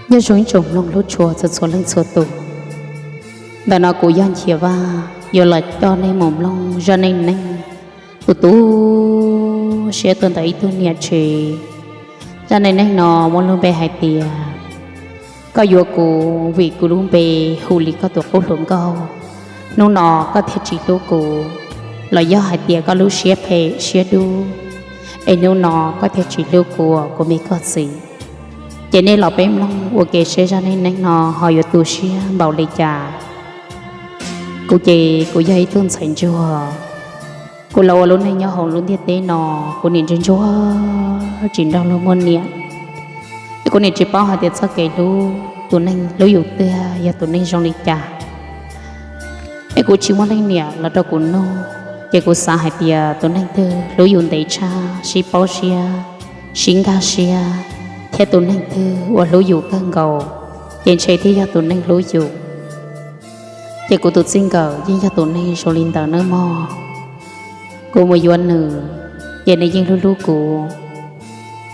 Nyob zoo ib tsoom mloog hlub tshua txhua txhua leej txhua tus. Ntawm no kuv yog Nchia Vaj yuav los coj nej mus mloog zaj neej neeg uas tu siab tuaj ntawm ib tug niam tsev. Zaj neej neeg no muaj lub npe hais tias koj yuav kuv vim kuv lub npe hu li koj tus qub hluas nkauj. Hnub no koj thiaj tsis hlub kuv, los yog hais tias koj lub siab phem siab dub, es hnub no koj thiaj tsis hlub kuv, kuv me koj txiv. Ces nej los peb mloog ua ke seb zaj neej neeg no ho yuav tu siab npaum li cas. Kuv ces kuv yog ib tug ntxhais ntsuag. Kuv los ua lub neej nyob hauv lub ntiaj teb no, kuv niam ntsuag ntsuag tsis nrog luag muaj niam. Es kuv niam tsis paub hais tias txoj kev hlub tus neeg hlub yus twg yog tus neeg zoo li cas. Es kuv tsis muaj leej niam los rau kuv nug, ces kuv xav hais tias tus neeg twg hlub yus ntev tshaj, sib paub siab, sib nkag siab, thiab tus neeg twg uas hlub yus kawg nkaus, ces ntshe thiaj yog tus neeg hlub yus. Ces kuv tus txij nkawm yeej yog tus neeg zoo li ntawd nawb mog. Kuv mus yuav nws, ces nws yeej hlub hlub kuv.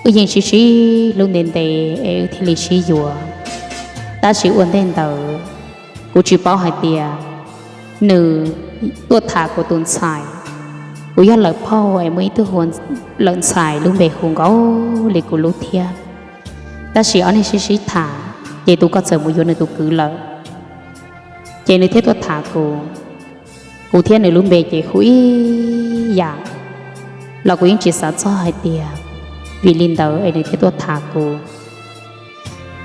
Wb yeej sib sib hlub ntev ntev es wb thiaj li sib yuav. Tab sis ua ntej ntawd, kuv tsis paub hais tias nws tuaj tham kuv tus ntxhais. Kuv yog lawv phauj es muaj ib tug hu lawv ntxhais lub npe hu nkaus li kuv lub thiab. Tab sis ob niag sib sib tham, ces tus ko txawm mus yuav nws tus kwv lawm. Ces nws thiaj tuaj tham kuv. Kuv thiab nws lub npe ces hu ib yam, los kuv yeej tsis xav txog hais tias vim li ntawd es nws thiaj tuaj tham kuv.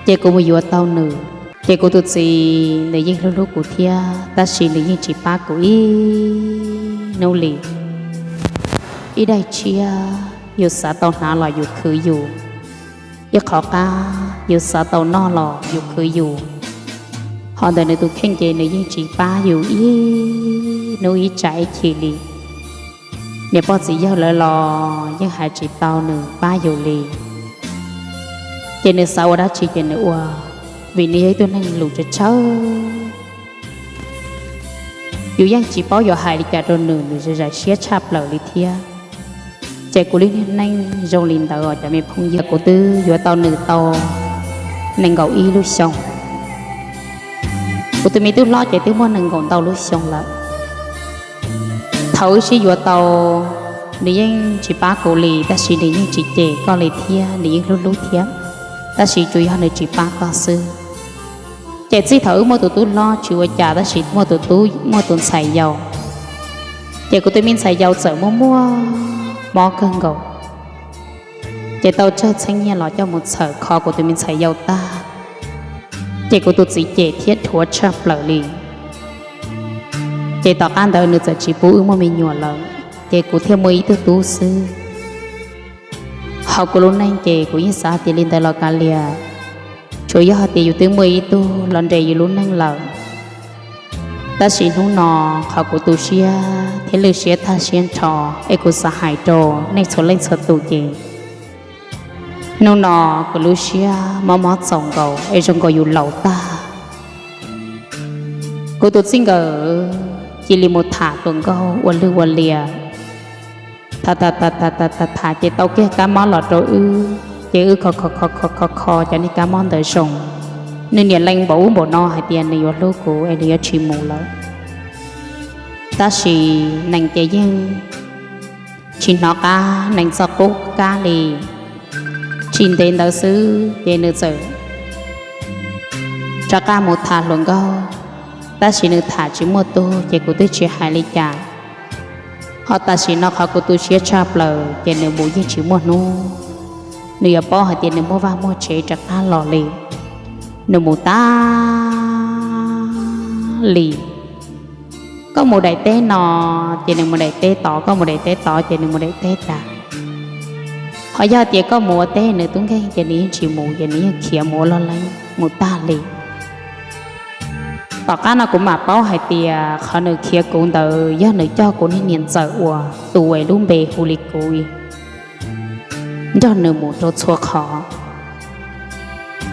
Ces kuv mus yuav tau nws, ces kuv tus txiv nws yeej hlub hlub kuv thiab, tab sis nws yeej tsis pab kuv ib hnub li. Ib daim tshiab yus xav tau hnav los yus khwv yus, ib qhov qab yus xav tau noj los yus khwv yus. Ho ntawm nws tus kheej ces nws yeej tsis pab yus ib hnub ib tsam ib chim li. Niam pog txiv yawg lawv los yeej hais tsis tau nws pab yus li. Ces nws xav ua dab tsi ces nws ua, vim nws yog ib tug neeg lus tshawv tshawb. Yus yeej tsis paub yuav hais li cas rau nws, nws zam siab tshaj plaws li thiab. Ces kuv lub niag neej zoo li ntawd os cov me phooj ywg, kuv twb yuav tau nws tau nees nkaum ib lub xyoo. Kuv tus me tub hlob ces twb muaj nees nkaum ntau lub xyoo lawm. Thaum wb sib yuav tau, nws yeej tsis pab kuv li, tab sis nws yeej tsis cem koj li thiab, nws yeej hlub hlub thiab, tab sis tsuas yog nws tsis pab koj xwb. Ces txij thaum wb muaj tus tub hlob tsis ua cas, tab sis muaj tus tub, muaj tus ntxhais yau, ces kuv tus me ntxhais yau txawm muaj muaj mob kawg nkaus. Ces tau tsawg txheeb nyiaj los coj mus txhawm kho kuv tus me ntxhais yau tag, ces kuv tus txiv cem thiab dhuav tshaj plaws li. Ces tom qab ntawd nws txawm tsis pub wb muaj me nyuam lawm, ces kuv thiaj muaj ib tug tub xwb. Hauv kuv lub neej ces kuv yeej xav tias li ntawd los kav liam, tsuas yog hais tias yus twb muaj ib tug los nres yus lub neej lawm. Tab sis hnub no qhov kuv tu siab thiab lwj siab tag siab nrho, es kuv xav hais rau nej txhua leej txhua tus ces hnub no kuv lub siab mob mob txaus nkaus es zoo nkaus yus laus tag. Kuv tus txij nkawm cia li mus tham hluas nkauj ua lwj ua liam. Tham tham tham tham tham tham ces tau kiag kab mob los rau wb, ces wb kho kho kho kho kho kho cov niag kab mob ntawd zoo. Nws niam lees npaum ub npaum no hais tias nws yuav hlub kuv es nws yuav tsis mus lawm. Tab sis nees ces yeej tsis hnov qab nees txoj qub kab li. Tsis ntev ntawd xwb ces nws txawm rov qab mus tham hluas nkauj, tab sis nws tham tsis muaj tug ces kuv twb tsis hais li cas. Ho tam sim no qhov kuv tu siab tshaj plaws ces nws mus yeej tsis muaj hnub nws yuav paub hais tias nws muaj vaj muaj tsev rov qab los li. Nws mus tag li. Koj mus daim teb no ces nws mus daim teb tod, koj mus daim teb tod ces nws mus daim teb tas. Ho yog tias koj mus ua teb nws tub nkeeg ces nws yeej tsis mus, ces nws yeej khiav mus ua loj leeb mus tag li. Tom qab no kuv mam paub hais tias qhov nws khiav kuv ntawd yog nws coj kuv niag niam ntxawm uas tus es lub npe hu li kuv nrog nws mus rau txhua qhov.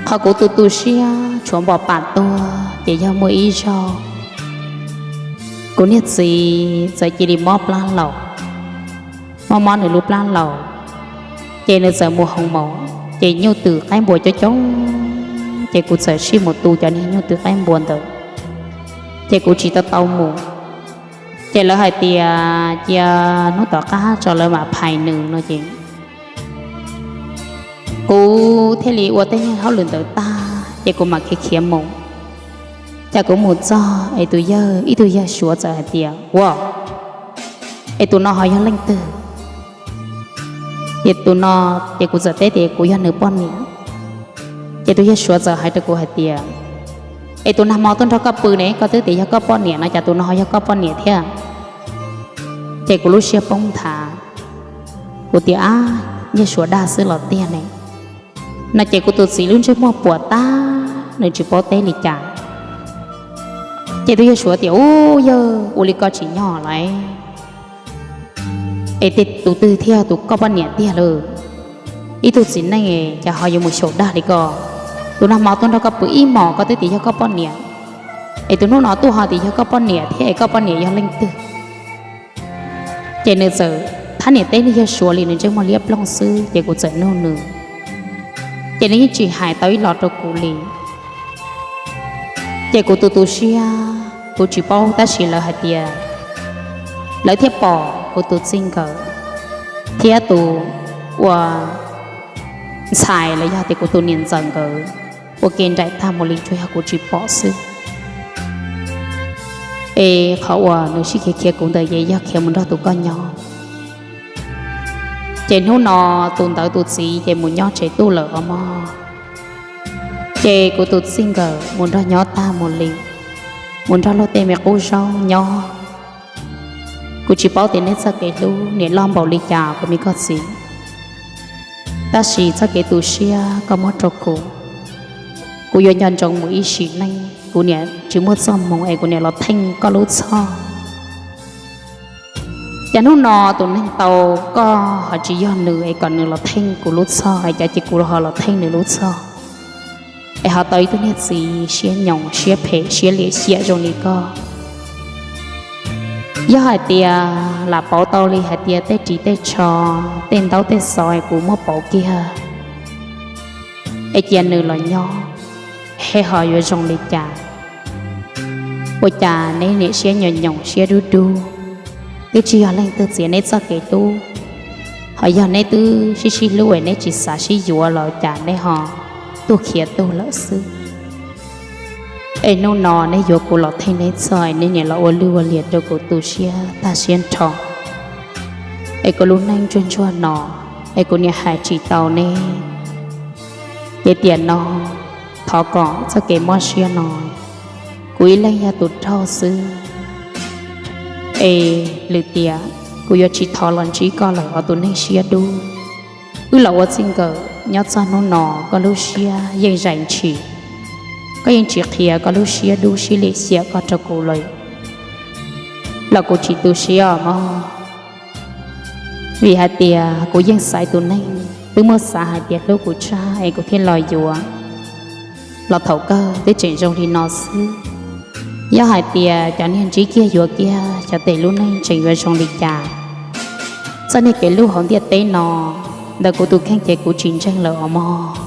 Qhov kuv tu tu siab tshuav npom pam tuag ces yog muaj ib zaug kuv niag txiv txawm cia li mob plab laus, mob mob nws lub plab laus, ces nws txawm mus hoo maum, ces nyuj twm qaib npua coob coob, Ces kuv txawm sij mus tu cov niag nyuj twm qaib npua ntawd, ces kuv tsis tau tau mus. Ces lawv hais tias cia hnub tom qab tso lawv mam phais nws no ces kuv thiaj li ua tej niag hauj lwm ntawd tag ces kuv mam khiav khiav mus. Ces kuv mus txog es tus yawg, ib tug yawg Suav txawm hais tias, Ua, es tus no ho yog leej twg? Ces tus no, ces kuv txawm teb tias kuv yog nws poj niam. Ces tus yawg Suav txawm hais rau kuv hais tias, Es tus nag hmo tuaj nrog koj pw ne, koj twb tias yog koj poj niam no, cas tus no ho yog koj poj niam thiab? Ces kuv lub siab poob nthav, kuv tias, Ab, yawg Suav dag xwb los tiag ne, no ces kuv tus txiv lub ntsej muag puas tag, nws tsis paub teb li cas. Ces tus yawg Suav tias, Ub, yawg, ua li ko tsis nyog lawm. Es tej tus twg thiaj tus koj poj niam tiag lawm? Ib tug txiv neej cas ho yuav mus xyaum dag li ko? Tus nag hmo tuaj nrog koj pw ib hmos koj twb tias yog koj poj niam, es tus hnub no tuaj ho tias yog koj poj niam thiab, es koj poj niam yog leej twg? Ces nws txawm thab niam teb niag yawg Suav li nws ntsej muag liab ploog xwb, ces kuv txawm nug nws, ces nws yeej tsis hais tau ib los rau kuv li. Ces kuv tu tu siab, kuv tsis paub tab sis lawv hais tias lawv thiaj pom kuv tus txij nkawm thiab tus ua ntxhais los yog tias kuv tus niam ntxawm nkawd ua ke nraim tag mus li, tsuas yog kuv tsis pom xwb. Es qhov uas nws sib khiav khiav kuv ntawd ces yog khiav mus nrog tus koj nyob. Ces hnub no tus ntawd tus txiv ces mus nyob tsev tuaj lawm os mog. Ces kuv tus txij nkawm mus nrog nyob tag mus li, mus nrog luag tej me qub zaub nyob. Kuv tsis paub tias neb txoj kev hlub niam loj npaum li cas kuv me koj txiv, tab sis txoj kev tu siab koj muab rau kuv, kuv yuav nco ntsoov mus ib sim neej. Kuv niam tsis muaj txoj hmoo es kuv niam los theej koj lub txhoj. Cas hnub no tus neeg tau koj ho tsis yog nws es kom nws los theej kuv lub txhoj, es cas ces kuv ho los theej nws lub txhoj, es ho tau ib tug niag txiv siab nyoos siab phem siab liam siam zoo li koj. Yog hais tias lam pauv tau li hais tias tej ris tej tsho, tej ntaub tej xov es kuv muab pauv kiag, es cia nws los nyob, es ho yuav zoo li cas? Ua cas neb niam siab nyoos nyoos siab dub dub, twb tsis yog leej twg txiav neb txoj kev hlub, ho yog neb twb sib sib hlub es neb tsis xav sib yuav los cas neb ho tuag khiav tuag lawm xwb. Es hnub no neb yuav kuv los theej neb txhoj, neb niam los ua lwj ua liam rau kuv tu siab tag siab nrho. Es kuv lub neej ntsuag ntsuag no, es kuv niam hais tsis tau neb. Ces tiam no, thov kom txoj kev mob siab no, kuv ib leeg yog tus raug xwb. Es lwm tiam kuv yuav tsis thov los ntsib koj lawm os tus neeg siab dub. Wb los ua txij nkawm nyob txog hnub no, koj lub siab yeej zais ntshis, koj yeej tsis qhia koj lub siab dub siab liam siam koj rau kuv lawm, los kuv tsis tu siab os mog. Vim hais tias kuv yeej xaiv tus neeg twb muab xav hais tias hlub kuv tshaj es kuv thiaj los yuav, los thaum kawg twb tseem zoo li no xwb. Yog hais tias cov niag ntsib kiag yuav kiag, xyov tes lub neej tseem yuav zoo li cas. Txoj niag kev hlub hauv ntiaj teb no, ntawm kuv tus kheej ces kuv tsis ntseeg lawm os mog.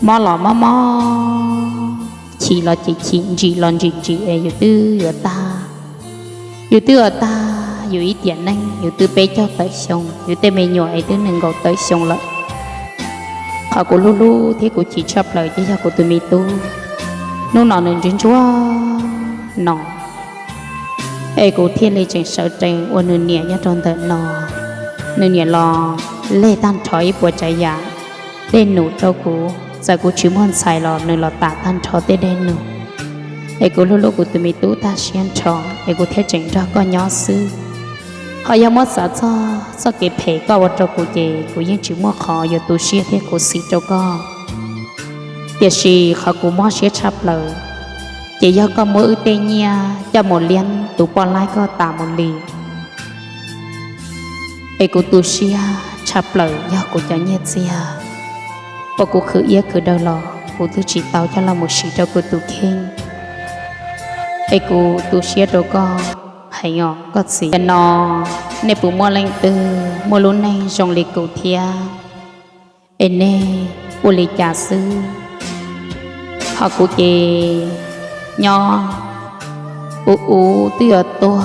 Mob los mob mob, chim los chim chim, ntsim los ntsim ntsim es yus twb yuav tag. Yus twb yuav tag, yus ib tiam neej yus twb peb caug tawm xyoo, yus tej me nyuam es twb nees nkaum tawm xyoo lawm. Qhov kuv hlub hlub thiab kuv chim tshaj plaws ces yog kuv tus me tub. Hnub no nws ntsuag ntsuag no, es kuv thiaj li tseem sawv tsees ua nws niam nyob rau ntawm no. Nws niam los leg tag nrho ib puas tsav yam dej num rau kuv, txawm kuv tsis muaj ntxhais los nws los tam tag nrho tej dej num. Es kuv hlub hlub kuv tus me tub tag siab nrho, es kuv thiaj tseem nrog koj nyob xwb. Ho yog muab xav txog txoj kev phem koj ua rau kuv ces kuv yeej tsis muaj qhov yuav tu siab thiab khuv xim rau koj. Tiam sis qhov kuv mob siab tshaj plaws, ces yog koj muab wb tej nyiaj coj mus liab tus poj laib koj tas mus li. Es kuv tu siab tshaj plaws, yog kuv cov nyiaj txiag uas kuv khwv iab khwv daw los kuv twb tsis tau coj los mus siv rau kuv tus kheej. Es kuv tu siab rau koj heev os koj txiv. Tiam no nej puas muaj leej twg muaj lub neej zoo li kuv thiab? Es nej ua li cas xwb? Ho kuv ces nyob ub ub twb yuav tuag,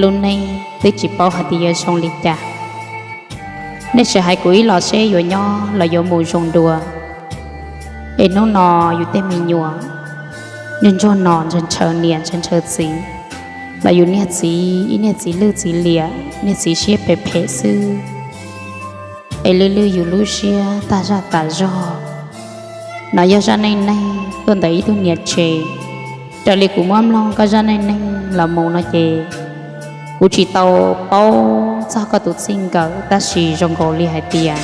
lub neej twb tsis paub hais tias yuav zoo li cas. Nej sim hais kuv ib los seb yuav nyob los yuav mus zoo dua. Es hnub no yus tej me nyuam ntsuag ntsuag no ntshaw ntshaw niam ntshaw ntshaw txiv, los yus niag txiv ib niag txiv lwj txiv liam, niag txiv siab phem phem xwb. Es lwj lwj yus lub siab tag zaj tas zog. No yog zaj neej neeg tuaj ntawm ib tug niam tsev. Raws li kuv muab mloog koj zaj neej neeg los mus no ces kuv tsis tau paub txog koj tus txij nkawm, tab sis zoo nkaus li hais tias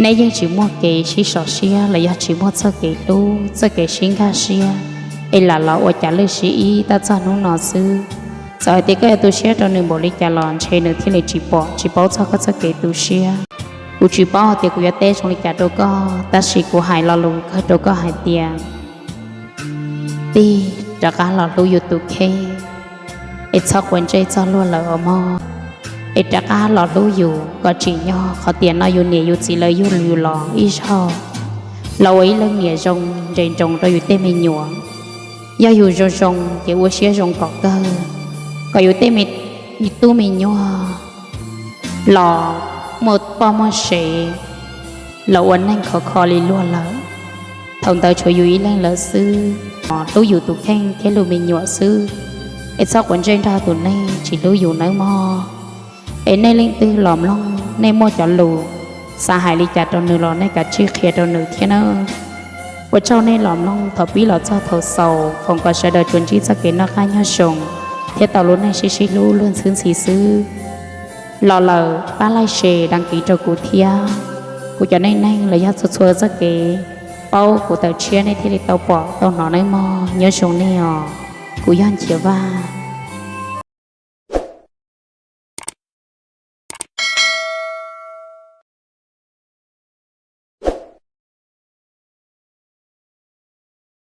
neb yeej tsis muaj kev sib sov siab los yog tsis muaj txoj kev hlub, txoj kev sib nkag siab, es lam los ua cas lwj sib ib tab txog hnub no xwb. Txawm hais tias koj yuav tu siab rau nws npaum li cas los ntshe nws thiaj li tsis pom tsis paub txog koj txoj kev tu siab. Kuv tsis paub hais tias kuv yuav teb zoo li cas rau koj, tab sis kuv hais lo lus kawg rau koj hais tias, tig rov qab los hlub yus tus kheej, es txhob quav ntsej txog luag lawm os mog. Es rov qab los hlub yus kom tsim nyog qhov tias no yus niam yus txiv lawv yug yus los ib zaug, los ua ib leej niam zoo nres nroos rau yus tej me nyuam. Yog yus zoo zoo ces ua siab zoo kom kawg, kom yus tej me tub me nyuam los muaj poj muaj sev, los ua neej khov kho li luag lawm. Thaum ntawd tshuav yus ib leeg lawm xwb, hlub yus tus kheej thiab lub me nyuam xwb, es txhob quav ntsej nrog tus neeg tsis hlub yus nawb mog. Es nej leej twg los mloog, nej muaj cov lus xav hais li cas rau nws los nej kav tsij qhia rau nws thiab nawb. Ua tsaug nej los mloog thaum pib los txog thaum xaus, foom kom sawv daws tsuas ntsib txoj kev noj qab nyob zoo thiab tau lub neej sib sib hlub luag ntxhwb ntxhi xwb. Los lawm pab like share đăng ký rau kuv thiab. Kuv cov neej neeg los yog txhua txhua txoj kev paub kuv tawm tshiab nej thiaj li tau pom tau hnov nawb mog. Nyob zoo nej os, kuv yog Nchiav Vaj.